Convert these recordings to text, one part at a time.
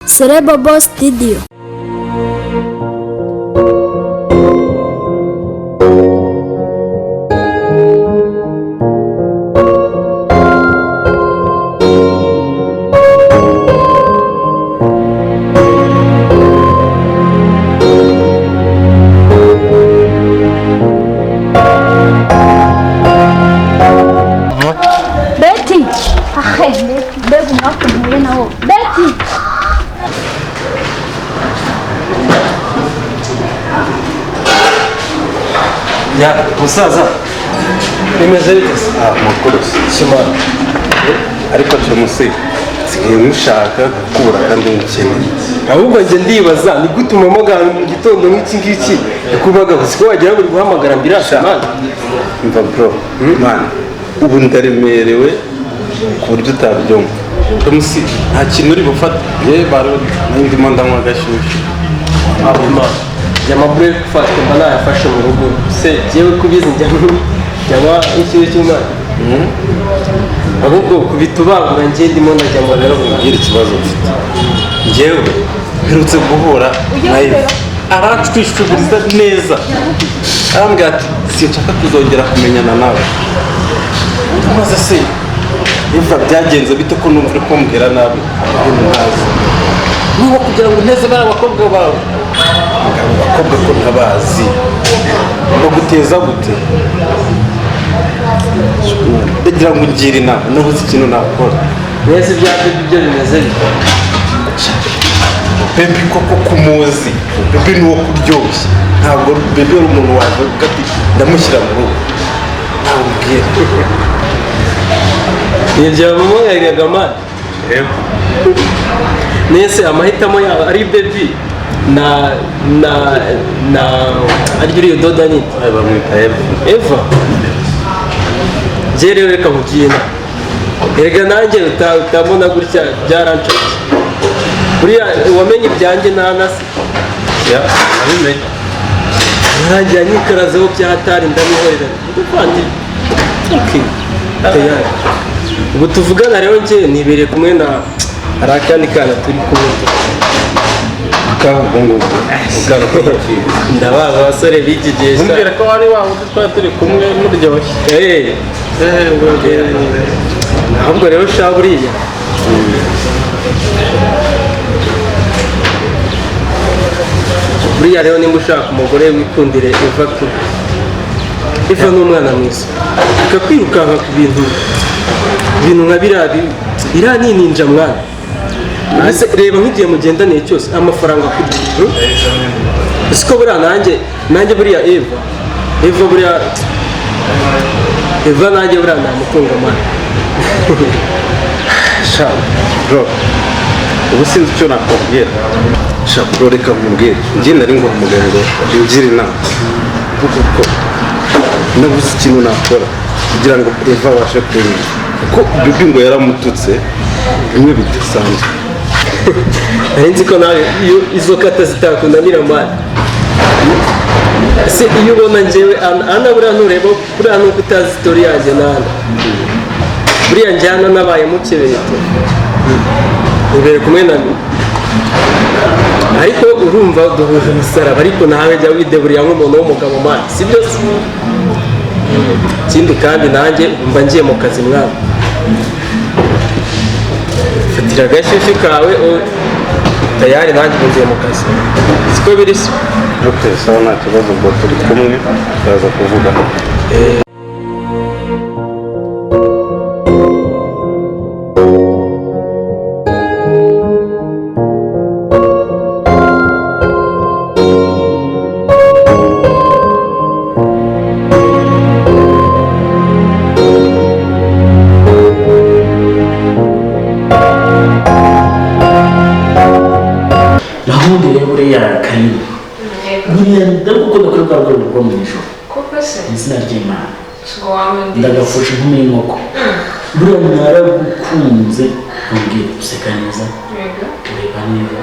Celebobo Studio. Betty! Ahe, mbega umwaka mpuye nawo. Betty! Ya musaza, bimeze bite se? Ah, makuru Shimana. Ariko James, nsigaye mushaka gukura kandi mukeneye. Ahubwo njye ndibaza ni gute umpamagara mu gitondo nk'iki ngiki, kubaga gusa ko wagira ngo uri guhamagara ambirasi mani. Mva bro, man, ubu ndaremerewe ku buryo utabyumva. James, nta kintu uri bufate ye baro, ndimo ndanywa agashyushyu. Abo man, njya ama breakfast mba nayafashe mu rugo se, jyewe kubizi njya nywa inshyushyu cy'umwana. Ahubwo kubita ubangura, njye ndimo ndajya mu Rero rugo. nkubwire ikibazo mfite. Njyewe mperutse guhura na Eva, aracwishwiguriza neza, arambwira ati sinshaka kuzongera kumenyana nawe. Maze se Eva, byagenze bite ko numva uri kumbwira nabi ibintu ntazi? Niba kugira ngo unteze bariya bakobwa bawe. Abo bakobwa ko ntabazi, baguteza gute? Ndagira ngo ungire inama, nabuze ikintu nakora. Mwese ibya baby byo bimeze bite? Baby koko kumuzi, baby ni uwo kuryoshya. Ntabwo baby ari umuntu wavuga ati ndamushyira mu rugo, ntabwo mbwira. Ibyo bamuhagariraga mani. Nese amahitamo yabo ari baby na aryo uriyo doda nini? Bamwita Eva. Eva. Njye rero reka nkugire inama. Erega nanjye utabona gutya byarancotse. Buriya wamenye ibyanjye n'anasi. Ya, nabimenye. Narangira nyikarazeho bya hatari, ndamwihorera nduvandi. Okay, tayari ubu tuvugana rero njye nibereye kumwe na, hari akandi kana turi kumwe. Ubwo ngubwo Ndabaza abasore b'iki gihe sha. Ntumbwire ko wari wa wundi twari turi kumwe muryoshye. Eh, ahubwo rero sha, buriya rero nimba ushaka umugore, wikundire Eva tu. Eva ni umwana mwiza, reka kwirukanka ku bintu nka biriya. Iriya ni ninja mwana. Ese reba nk'igihe mugendaniye cyose, amafaranga kurya, Siko buriya nanjye buriya Eva buriya Eva nanjye buriya namutunga mwana. Sha bro, ubu sinzi icyo nakubwira. Sha bro, reka nkubwire, njye nari nguhamagaye ngo ungire inama kuko ko nabuze ikintu nakora kugira ngo Eva abashe kunyura, kuko baby ngo yaramututse bimwe bidasanzwe. Nari nzi ko nawe iyo izo kata zitakunanira mani. Ese iyo ubona njyewe Ana buriya ntureba, buriya nuko utazi story yanjye na Ana. Buriya njye Ana nabaye mukebeto imbere kumwe na, ariko urumva duhuje umusaraba. Ariko nawe jya wideburiya nk'umuntu w'umugabo mani, sibyo se? Ikindi kandi nanjye mba ngiye mu kazi mwana. Fatira agashyushyu kawe, tayari nanjye ubu ngiye mu kazi, siko biri se? Ok, sawa, nta kibazo. Ubwo turi kumwe, turaza kuvugana. Naho rero buriya Karine, buriya ndagukunda kuri bwa rwego rwo mu ijoro. Koko se? Mu izina ry'Imana. Ngo wamwe. Ndagafusha inkumi y'inkoko. Buriya naragukunze, nkubwire, useka neza, ureba neza.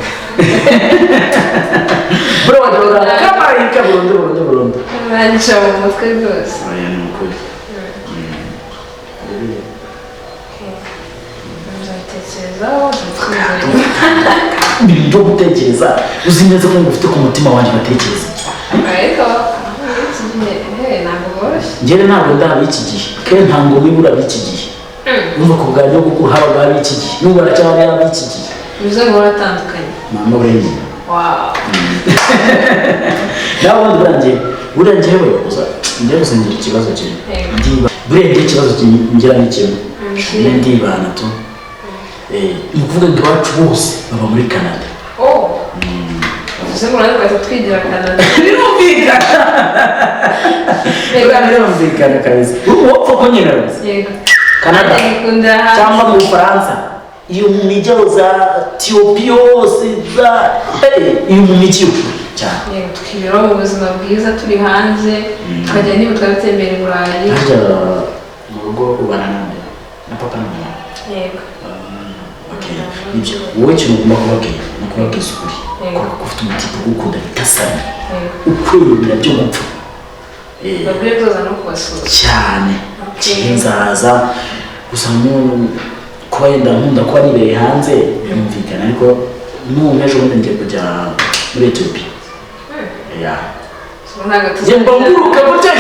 Buriya wagira ngo kamarayika burundu burundu burundu. Nanca mu mutwe rwose. Oya, ni ukuri. Nzabitekereza. Tubitekerezaho. Ibintu byo gutekereza, uzi neza ko ngufite ku mutima wanjye, batekereza. Ariko iki gihe ntabwo bworoshye. Njyewe ntabwo ndaba iki gihe, kandi nta ngoma ibura b'iki gihe. Urumva, ku bwa nyogokuru habaga ab'iki gihe, n'ubu haracyari ab'iki gihe. Bivuze ngo baratandukanye. Mama, buriya Wow. Nawe ubundi buriya njyewe uza njyewe gusa ngira ikibazo kimwe. Yego. Buriya njyewe ikibazo ngira ni kimwe. Njye ndibana tu. Ni ukuvuga ngo iwacu bose baba muri Canada. Oh, bivuze ngo natwe twahita twigira Canada. Birumvikana. Yego. Birumvikana kabisa, wopfa ko nyine gusa. Yego. Canada. Nanjye nikundira hanze. Cyangwa mu Bufaransa, iyo mu mijyi aho za Etiyopiya hose za iyo mu mijyi yo cyane. Yego, tukiberaho mu buzima bwiza turi hanze, tukajya niba twatembera i Burayi. Harya mu rugo ubana nande? Na papa na mama? Yego. Okay. Nibyo, wowe ikintu ugomba kubabwira ni ukubabwiza ukuri. Yego. Kuko ufite umutipe ugukunda bidasabye, Yego. ukwemera byo gupfa. Babwire tuza no kubasura. Cyane. Okay. Nzaza gusa kuba yenda nkunda kuba nibereye hanze, birumvikana, ariko n'ubu ejo bundi ngiye kujya muri Etiyopiya. Yeah. Ntabwo Njye mba nguruka gutya.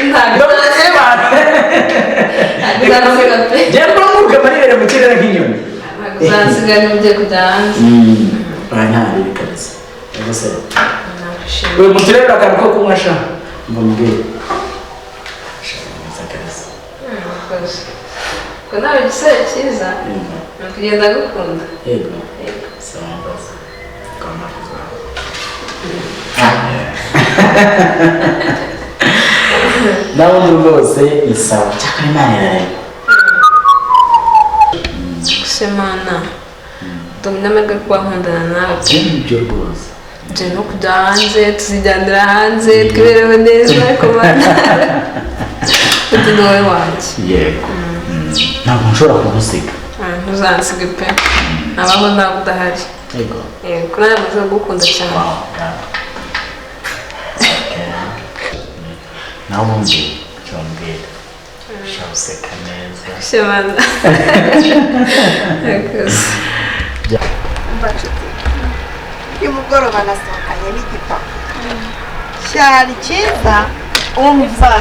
Ntabwo uzansiga pe. Njye mba nguruka maribere mu kirere nk'inyoni. Ntabwo uzansiga niba ugiye kujya hanze. Aya nta kabisa. Yego se. Nakwishimiye. We muturebera akantu ko kunywa sha. Ngo mbwire. Sha neza kabisa. Murakoze. Ko nawe igisore cyiza Yego. ni ukugenda agukunda. Yego. Yego. Sawa mbaza. Kama kuzwa. Nawe undi rwose ni sawa. Cyakora Imana irarema. Gusa Imana ndumva amahirwe yo kuba nkundana nawe pe. Nibyo rwose. Tujya no kujya hanze, tuzijyanira hanze, twibereho neza, ariko Mana uti ni wowe wanjye. Yego. Ntabwo nshobora kugusiga. Ntuzansiga pe, nabaho nawe udahari. Yego. Yego, nawe maze kugukunda cyane. Nawe ubundi cyongera. Ushobora useka neza. Gusa Imana. Murakoze. Nshuti, nimugoroba nasohokanye n'igipapu cyari cyiza. Umva,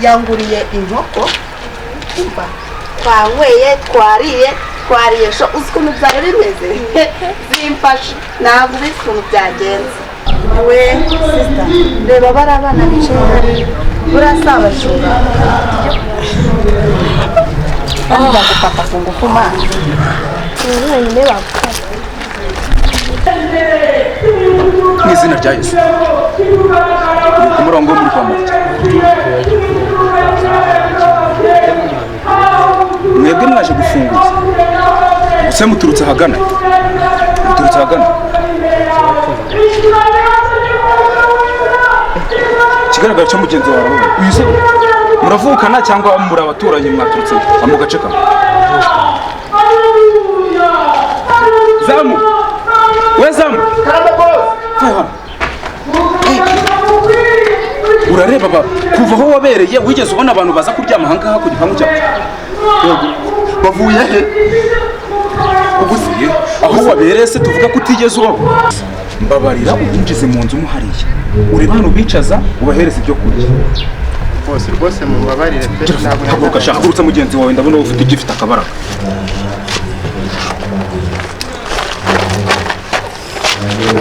yanguriye inkoko. Umva, twanyweye, twariye, twariye sho. Uzi ukuntu byari bimeze? Zimfashe, ntabwo uzi ukuntu byagenze. We sister, reba bari abana bicaye hariya, buriya si abajura kandi bagufata ku ngufu mana. Wenyine bagufata. Mu izina rya Yesu, ku murongo wo muri kwa Marita, mwebwe mwaje gufunguza gusa muturutse ahagana, muturutse ahagana. Ikigaragara cyo mugenzi wawe arababona. Uyu se muravukana cyangwa muri abaturanyi? Mwaturutse mu gace kamwe? Zamu, we zamu. Vayo hano. Urareba ba kuva aho wabereye, wigeze ubona abantu baza kuryama ahangaha ku gipangu cyacu? Bavuye he? Ubuziye aho wabereye se tuvuga ko utigeze ubabona? Mbabarira ubinjize mu nzu mo hariya, urebe hano ubicaza, ubahereza ibyo kurya. Rwose rwose mubabarire pe, ntabwo Haguruka shaka, hagurutsa mugenzi wawe, ndabona ufite igifite akabaraga.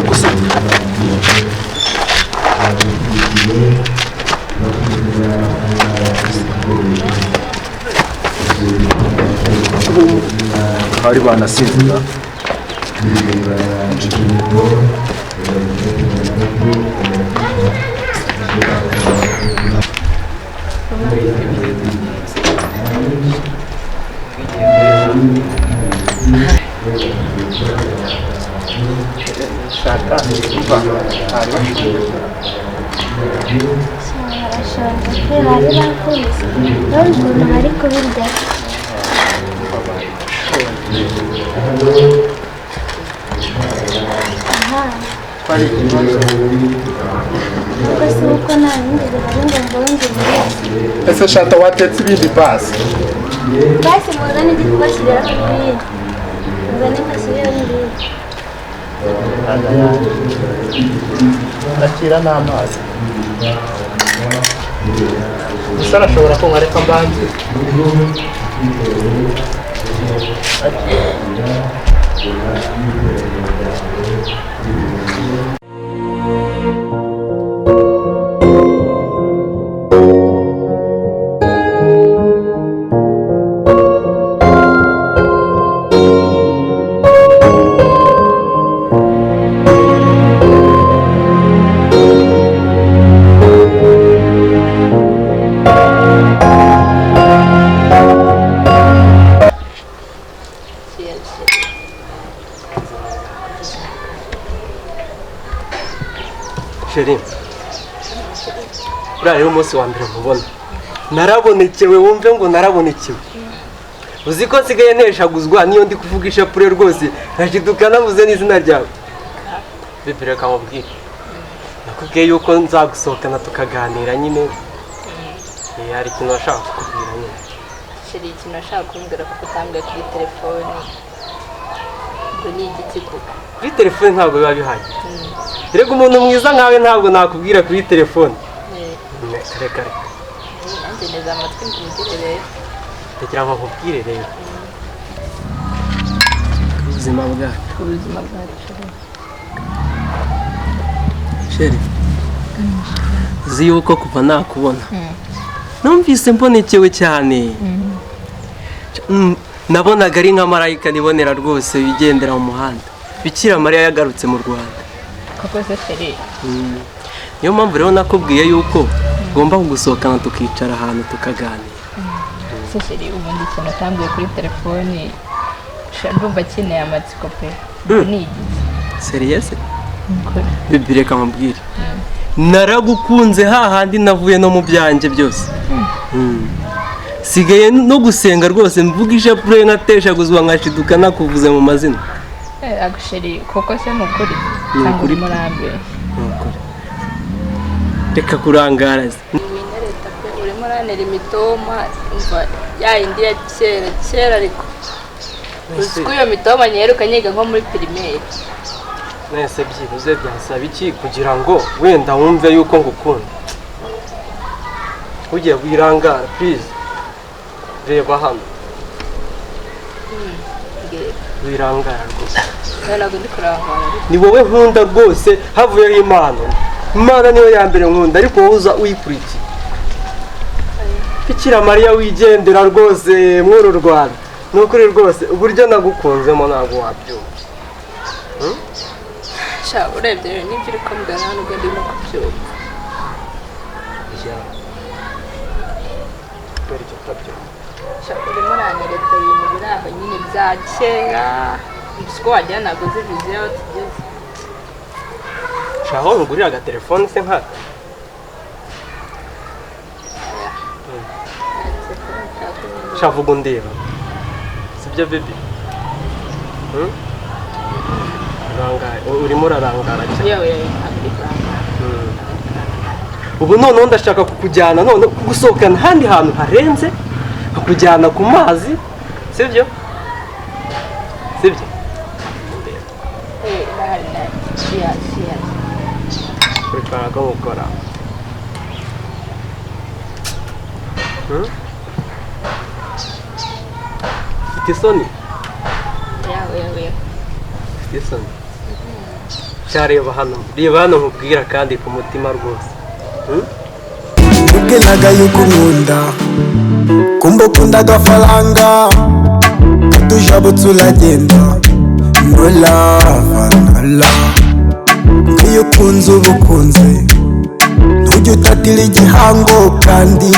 Gusa bari banasinzira. Shaka umva, bari bashonje. Barashonje pe, bari bakubise. Urabona ukuntu bari kubirya. Aha. Ko ari ikibazo. Ariko si uko nta bindi bihari ngo mbongerere. Ese shata, watetse ibindi basi? Basi muzane ndi kubashyiriraho n'ibindi. Muzane mbashyirireho n'ibindi. Ndakira n'amazi. Gusa arashobora kunywa reka mbanze. Chérie, uriya rero umunsi wa mbere nkubona narabonekewe, wumve ngo narabonekewe. Uzi ko nsigaye neshaguzwa niyo ndi kuvuga ishapure rwose nkashiduka navuze n'izina ryawe. Bebe reka nkubwire, nakubwiye yuko nzagusohokana tukaganira nyine. Hari ikintu nashaka kukubwira nyine. Chérie, ikintu nashaka kumbwira kuko utambwiye kuri telefone ngo ni igiki koko? Kuri telefone ntabwo biba bihagije. Erega umuntu mwiza nkawe ntabwo nakubwira kuri telefone. Reka reka. Nanjye neza amatwi nkubwire rero. Ndagira ngo nkubwire rero. Ubuzima bwacu. Ubuzima bwacu. Chérie, uzi yuko kuva nakubona numvise mbonekewe cyane. Nabonaga ari nka marayika nibonera rwose wigendera mu muhanda. Bikira Mariya yagarutse mu Rwanda. Koko se chérie? Niyo mpamvu rero nakubwiye yuko ugomba kugusohokana tukicara ahantu tukaganira. Se chérie, ubundi ikintu utambwiye kuri telefone ndumva akeneye amatsiko pe. Ni igiki? Serious? Bebe reka nkubwire. Naragukunze hahandi navuye no mu byanjye byose. Sigaye no gusenga rwose mvuga ishapure nkateshaguzwa nkashiduka nakuvuze mu mazina. Chérie, koko se ni ukuri? Cyangwa urimo urambeshya? Ni ukuri. Reka kurangara. Winyereta pe, urimo uranera imitoma umva ya yindi ya kera kera ariko. Uzi ko iyo mitoma nyiheruka nyiga nko muri primaire. Nese byibuze byansaba iki kugira ngo wenda wumve yuko ngukunda? Ugiye wirangara please. Reba hano. Wirangara rwose. Ntabwo ndi kurangara. Ni wowe nkunda rwose havuyeho impano. Imana niyo ya mbere nkunda ariko wowe uza uyikurikiye. Bikira Mariya wigendera rwose muri uru Rwanda. Ni ukuri rwose uburyo nagukunzemo ntabwo wabyumva. Sha urebye rero nibyo uri kumbwira nta nubwo ndimo kubyumva. Sha urimo uranyereka ibintu biri aho nyine bya kera. Uzi ko wagira ntabwo uzi viziyo aho tugeze. Sha aho ngurira agatelefone se nkaka? Sha vuga undeba. Sibyo bebe? Urimo urarangara cyane. Ubu noneho ndashaka kukujyana none kugusohokana ahandi hantu harenze, nkakujyana ku mazi, sibyo? Sibyo? Prepara ko gukora. Ufite isoni? Ufite isoni? Reba hano, reba hano nkubwira kandi ku mutima rwose. Ubwiraga yuko unkunda, kumbe ukunda agafaranga, katujabutse uragenda, no love, no love. Iyo ukunze uba ukunze, ntujye utatira igihango kandi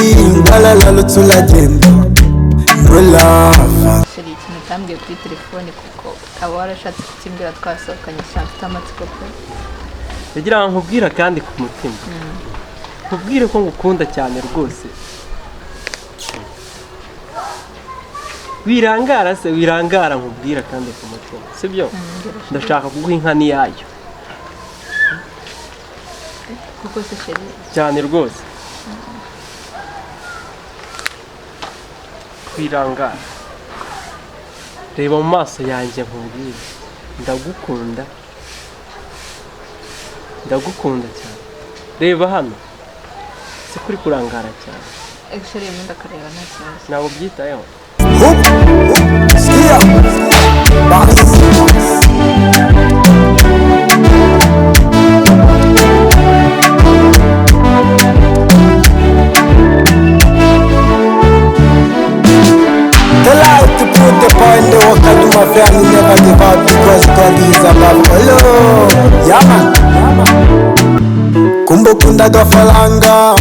waralarutse uragenda, no love. Chérie, ikintu utambwiye kuri telefone kuko ukaba warashatse kukimbwira twasohokanye cyane mfite amatsiko pe. Ndagira ngo nkubwira kandi ku mutima. Nkubwire ko ngukunda cyane rwose. Wirangara se, wirangara nkubwira kandi ku mutima. Sibyo? Ndashaka kuguha inka niyayo. Kuko se chérie? Cyane rwose. Kwirangara. Reba mu maso yanjye nkubwire. Ndagukunda. Ndagukunda cyane. Reba hano. Se kuri kurangara cyane. Actually ndakareba nta kibazo. Ntabwo byitayeho. Sikia. Bas. The light to put the point the work I do my family never give up because God is above. Hello. Yeah man. Kumbe ukunda agafaranga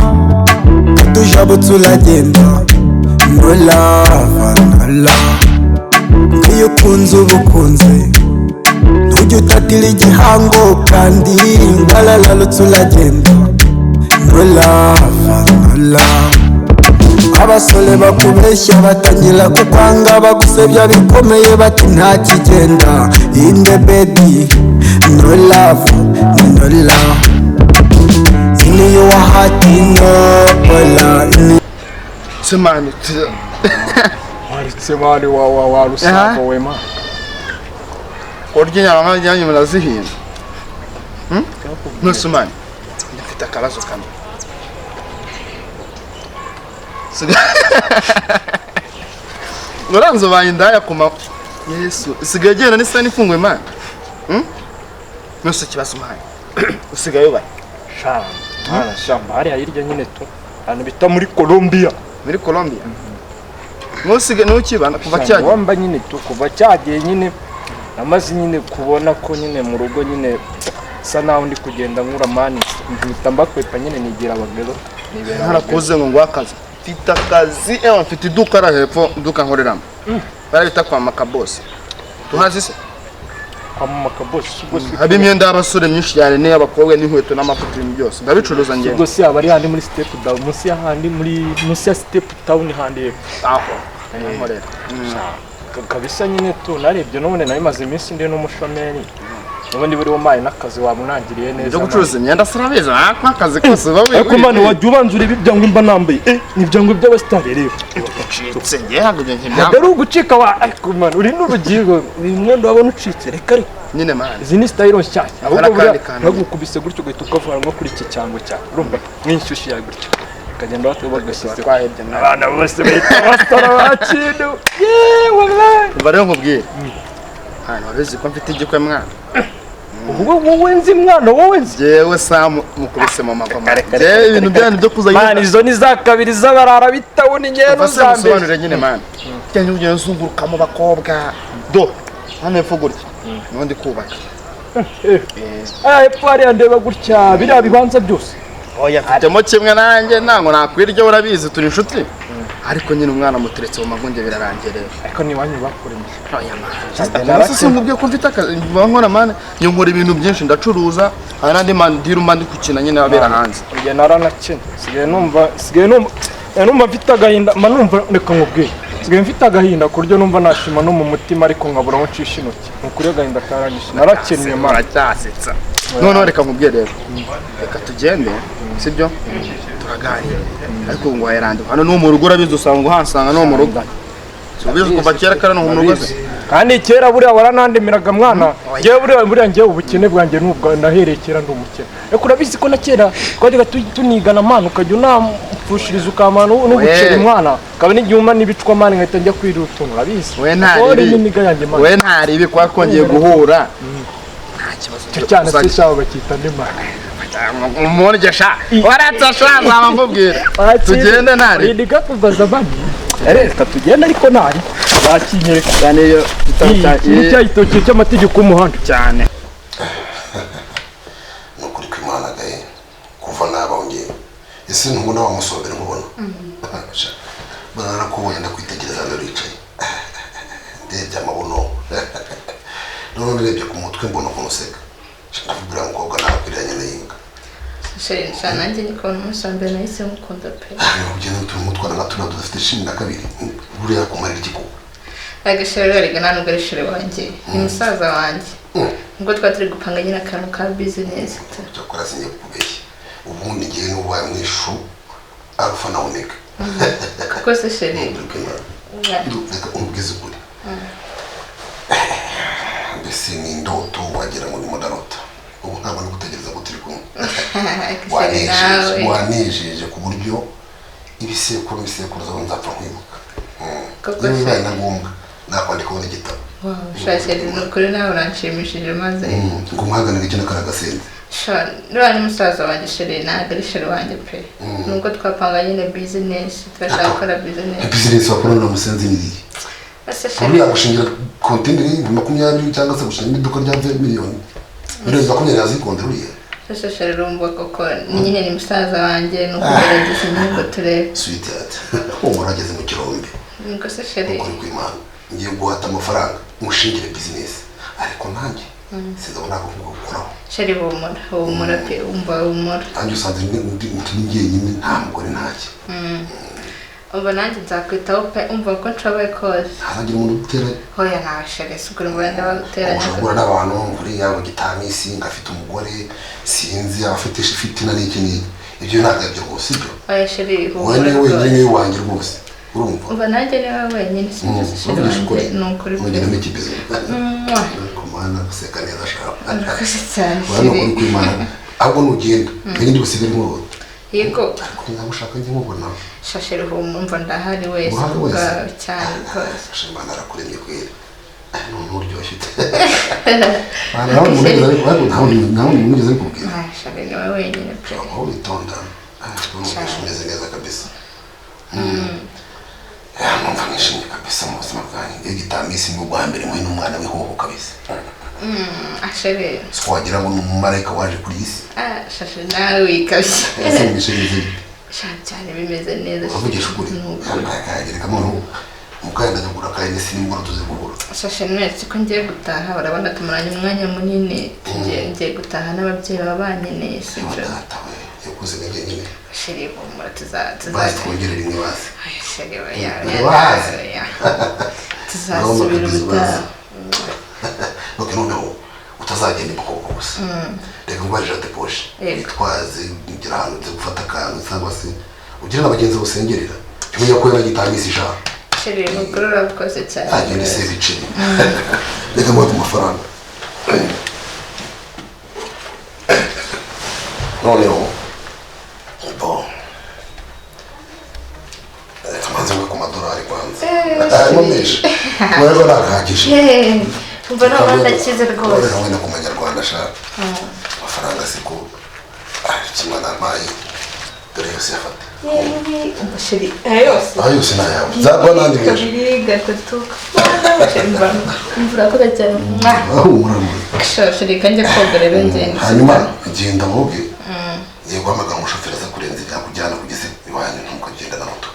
tujabutse uragenda. No love, no love. Iyo ukunze uba ukunze ntujye utatira igihango kandi waralarutse uragenda. No love, no love. Abasore bakubeshya batangira kukwanga bagusebya bikomeye bati nta kigenda. In the bed, no love, no love. In your heart, no love. Semani semani wa rusako wema. Orya nyama yanyu murazihinda. Nusumani. Ndafite akabazo kamwe. Ngoranzo bayindaya kuma Yesu isigaye genda n'isa n'ifunguye man. Nose kibazo man. Usigaye ubaye. Sha, mwana shamba hari hirya nyine tu. Ahantu bita muri Colombia. Muri Colombia. Nusige nukibana kuva cyagiye. Wamba nyine tu kuva cyagiye nyine namaze nyine kubona ko nyine mu rugo nyine sa naho ndi kugenda nkura mani mpita mbakwepa nyine nigira abagabo nibera. Narakoze ngo ngwakaze. Mfite akazi mfite iduka ra hepfo iduka nkoreramo. Barabita kwa Makabose. Tuhazi se? Kwa Makabose ubwo si haba imyenda y'abasore myinshi cyane n'iy'abakobwa n'inkweto n'amavuta ibintu byose. Ndabicuruza ngewe. Ubwo si aba ari handi muri step down munsi ya handi muri munsi ya step town handi hepfo. Aho nkorera. Kabisa nyine tu narebye none nayimaze iminsi ndi n'umushomeri. Ubundi buri umaye nakazi wabunangiriye neza. Byo gucuruza imyenda sirabiza akwa akazi kose bawe. Ariko mani wajya ubanza urebe ibyangwa mba nambaye. Ni ibyangwa by'abasitari rero. Ucitse ngiye ntabwo ibyo nkibyanga. Ari ugucika wa ariko mani uri n'urugingo uyu mwenda wabona ucitse reka reka. Nyine mani. Izi ni style nshyashya. Ahubwo buriya nagukubise gutyo ugahita ukavura nko kuri iki cyango cyawe. Urumva nk'inshyushyu yawe gutyo. Ukagenda bagashyize. Abana bose bahita basitara bakintu. Yewe wallahi. Umva rero nkubwire. Hano warizi ko mfite igikwe mwana. Ubwo wowe nzi mwana wowe nzi. Jewe Sam mukubise mu magoma. Jewe ibintu byanyu byo kuza. Mani izo ni za kabiri z'abarara bitawuni ngeno za mbere. Sobanurire nyine mani. Cyane ugenda uzunguruka mu bakobwa. Do. Hano hepfo gutya. Niho ndi kubaka. Hepfo hariya ndeba gutya biriya bibanza byose. Oya mfitemo kimwe nanjye ntango nakwirya urabizi turi inshuti. Ariko nyine umwana muteretse mu magunge birarangiye rero. Ariko ni wanyu bakuremye. Oya mani. Sasa nkubwiye ko mfite akazi nkora mani nkora ibintu byinshi ndacuruza hari n'andi mandiru mba ndi gukina nyine abera hanze. Njye naranakina. Sigaye numva mfite agahinda mba numva reka nkubwire. Sigaye mfite agahinda ku buryo numva nashima no mu mutima ariko nkabura aho ncisha intoki. Ni ukuri agahinda karanyishe. Narakennye mani. Aracyasetsa. None reka nkubwire rero. Reka tugende sibyo? Turaganira. Ariko ngo wayirande. Hano no mu rugo urabizi usanga uhansanga no mu rugo. Subiza kuva kera kara no mu rugo. Kandi kera buriya waranandemeraga mwana. Ngewe buriya ngewe ubukene bwanjye nubwo nahereye kera ndi umukene. Ariko urabizi ko na kera twajyaga tunigana mwana ukajya unampfushiriza ukamana n'ubuceri mwana. Kaba n'igihe n'ibicwa mwana nkahita njya kwirira utuntu urabizi. We ntari. We ntari ibi kwa twongeye guhura. Nta kibazo. Cyane se cyawe bakita ndi mwana. Umurye sha. Waratsa sha nzaba nkubwira. Tugende ntari. Rindiga kubaza bani. Reka tugende ariko ntari. Bakinyereka cyane iyo cyayitokiye cy'amategeko y'umuhanda cyane. Nukuri kw'Imana gahe kuva nabongeye ese ntubona wa musombere nkubona. Bana narakubonye ndakwitegereza hano uricaye. Ndebye amabuno. None ndebye ku mutwe mbona ukuntu useka. Ndakubwira umukobwa nakwiranye n'inka. Sha nanjye niko umusombere nahise mukunda pe. Ugenda utumutwara nka tuna dufite 12 buriya kumarira igikuba. Agashero rega nta nubwo ari shere wanjye ni musaza wanjye. Ubwo twari turi gupanga nyine akantu ka business. Cyakora singiye kukubeshya ubundi ngiye n'ubaye mwishu alpha na omega. Kuko se shere Reka umubwize ukuri. Mbese ni indoto wagira ngo ndimo ndarota. Ubu ntabwo ndi gutegereza ko turi kumwe. Wanejeje ku buryo ibisekuru n'ibisekuruza nzapfa nkwibuka. Koko Niba bibaye na ngombwa nakwandikaho n'igitabo. Wow, sha chéri, ni ukuri nawe uranshimishije maze. Ngo umuhaganire icyo nakara agasenze. Sha, nuriya ni musaza wanjye chéri, ntabwo ari chéri wanjye pe. Nubwo twapanga nyine business, turashaka gukora business. Business wakora na musenzi ni iyi. Ese chéri, Uriya gushingira kontineri 20,000 cyangwa se gushinga iduka rya miliyoni. 20,000 yazikondera uriya. ese chéri urumva koko ni nyine ni musaza wanjye, ni ukugerageza nyine ngo turebe. Sweetheart, humura ageze mu kirombe. Niko se chéri. Ukuri kw'Imana. Ngiye guhata amafaranga mushingire business. Ariko nanjye sinzabona ako gukoraho. Chéri humura, humura pe, umva humura. Nanjye usanze ndi njyenyine nta mugore ntacyo. Umva nanjye nzakwitaho pe, umva ko nshoboye kose. Ntazagira umuntu ugutera. Hoya nawe chéri, si ukuri ngo wenda baguteranya. Ushobora guhura n'abantu buriya ngo gitamisi ngo afite umugore sinzi abafite fitina n'iki n'iki. Ibyo ntabwo aribyo rwose ibyo. Oya chéri, Wowe humura ni wenyine rwose. niwe wanjye rwose. Urumva? Umva nanjye niwe wenyine sibyo se chéri Uvugisha ukuri. wanjye, ni ukuri pe. Mugiramo ikibizo. Mwah. Ku Mana guseka neza shaka. Urakoze cyane Wowe ni chéri. ukuri kw'Imana. Ahubwo nugenda nanjye ndi busigare nkurota. Yego. Ariko niba ushaka njye nkubona. Sha chéri humura, umva ndahari wese Urahari wese? kubwawe cyane rwose. Sha Imana arakuremye kweri. None uryoshye ute? Nta wundi muntu wigeze ariko nta wundi muntu wigeze abikubwira. Ah, chéri niwe wenyine pe. Aho witonda. Numva umeze neza kabisa. Numva nishimye kabisa mu buzima bwanjye. Iyo gitamisi ni ubwa mbere muhe n'umwana w'ihoho kabisa. Ah chéri. Si wagira ngo ni umumarayika waje kuri iyi si. Ah chéri nawe wikabye. Ese mwishe bimeze bite? Sha cyane bimeze neza. Uravugisha ukuri. Ni ukuri. Reka noneho mukanya ndajya kugura akaye si nimugoroba tuze guhura. Sha chéri none ko ngiye gutaha, urabona tumaranye umwanya munini, tugiye ngiye gutaha n'ababyeyi baba banyeneye sibyo. Data we, yakuze intege nyine. Chéri humura Basi tuza. twongere rimwe basi. Oya chéri oya Bazi. oya. Tuzasubira ubutaha. Ok noneho utazagenda ibikoko gusa. Reka ngubarije ate poshe. Yego. Witwaze ugera ahantu uze gufata akantu cyangwa se ugire na bagenzi busengerera. Jya umenya ko yaragitanga isi ijana. Chéri ni ukuri urakoze cyane. Agenda ese ibiceri. Reka nguhe ku mafaranga. Noneho bon. Reka mbanze nguhe ku madolari kwanza. Harimo menshi. Mwebwe nagahagije. Umva noneho ndakize rwose. Reka wenda ku manyarwanda sha. Amafaranga siko kimwe n'amayi dore yose yafata. Yewe, umva chéri, aya yose. Aya yose ni ayawe. Nzaguha n'andi menshi. Kabiri, gatatu, chéri mva. Umva urakoze cyane. Mwah. Aho humura rwose. Sha chéri kanjye koga rero ngende. Hanyuma genda woge. Ngiye guhamagara umushoferi aza kurenza ibyo akujyana kugeza iwanyu ntukagenda na moto.